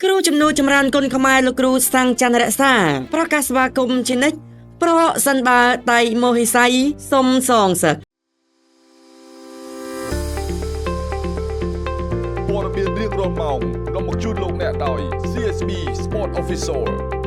គ្រូជំនួយចម្រើនគុណខ្មែរលោកគ្រូសាំងច័ន្ទរក្សាប្រកាសស្វាគមន៍ជានិច្ចប្រសិនបើតៃមោហិស័យសុំសងសឹក ព័ត៌មានរៀងរាល់ម៉ោងនាំមកជូនលោកអ្នកដោយ CSB Sport Official។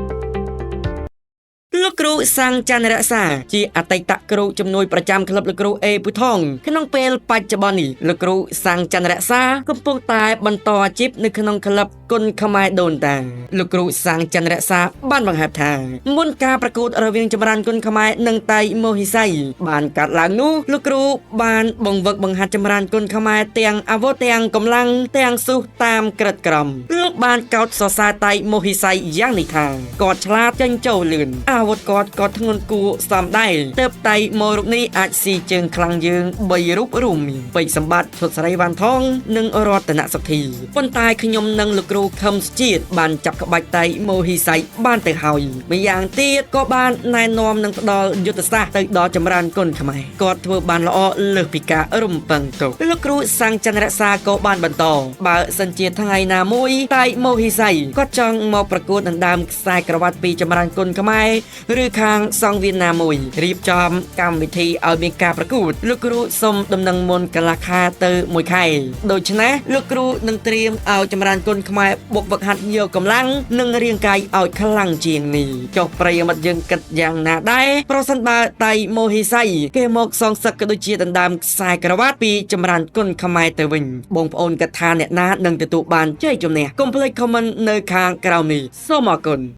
លោកគ្រូសាំងច័ន្ទរក្សាជាអតីតគ្រូជំនួយប្រចាំក្លឹបលោកគ្រូអេពូថងក្នុងពេលបច្ចុប្បន្ននេះលោកគ្រូសាំងច័ន្ទរក្សាកំពុងតែបន្តអាជីពនៅក្នុងក្លឹបគុណខ្មែរដូនតាលោកគ្រូសាំងច័ន្ទរក្សាបានបង្ហើបថាមុនការប្រកួតរវាងចម្រើនគុណខ្មែរនិងតៃមោហិស័យបានកាត់ឡើងនោះលោកគ្រូបានបង្វឹកបង្ហាត់ចម្រើនគុណខ្មែរទាំងអាវុធទាំងកម្លាំងទាំងស៊ុះតាមក្រិតក្រមលោកបានកោតសរសើរតៃមោហិស័យយ៉ាងនេះថាគាត់ឆ្លាតចេញចូលលឿនអាវុធគាត់ក៏ធ្ងន់គួរសមដែរទើបតៃមករូបនេះអាចស៊ីជើងខ្លាំងយើង3រូបរួមមានពេជ្រសម្បត្តិឈុតសេរីវ៉ាន់ថងនិងរតនសុធីប៉ុន្តែខ្ញុំនិងលោកគ្រូខឹមសុជាតិបានចាប់ក្បាច់តៃមោហិស័យបានទៅហើយម្យ៉ាងទៀតក៏បានណែនាំនិងផ្ដល់យុទ្ធសាស្ត្រទៅដល់ចម្រើនគុណខ្មែរគាត់ធ្វើបានល្អលើសពីការរំពឹងទុកលោកគ្រូសាំងច័ន្ទរក្សាក៏បានបន្តបើសិនជាថ្ងៃណាមួយតៃមោហិស័យគាត់ចង់មកប្រកួតដណ្ដើមខ្សែក្រវ៉ាត់ពីចម្រើនគុណខ្មែរឬខាងសង្វៀនណាមួយរៀបចំកម្មវិធីឲ្យមានការប្រកួតលោកគ្រូសុំដំណឹងមុនកន្លះខែទៅមួយខែដូច្នេះលោកគ្រូនឹងត្រៀមឲ្យចម្រើនគុណខ្មែរបុកវឹកហាត់យកកម្លាំងនិងរាងកាយឲ្យខ្លាំងជាងនេះចុះប្រិយមិត្តយើងគិតយ៉ាងណាដែរប្រសិនបើតៃមោហិស័យគេមកសងសឹកក៏ដូចជាដណ្ដើមខ្សែក្រវ៉ាត់ពីចម្រើនគុណខ្មែរទៅវិញបងប្អូនគិតថាអ្នកណានឹងទទួលបានជ័យជំនះកុំភ្លេច comment នៅខាងក្រោមនេះសូមអរគុណ។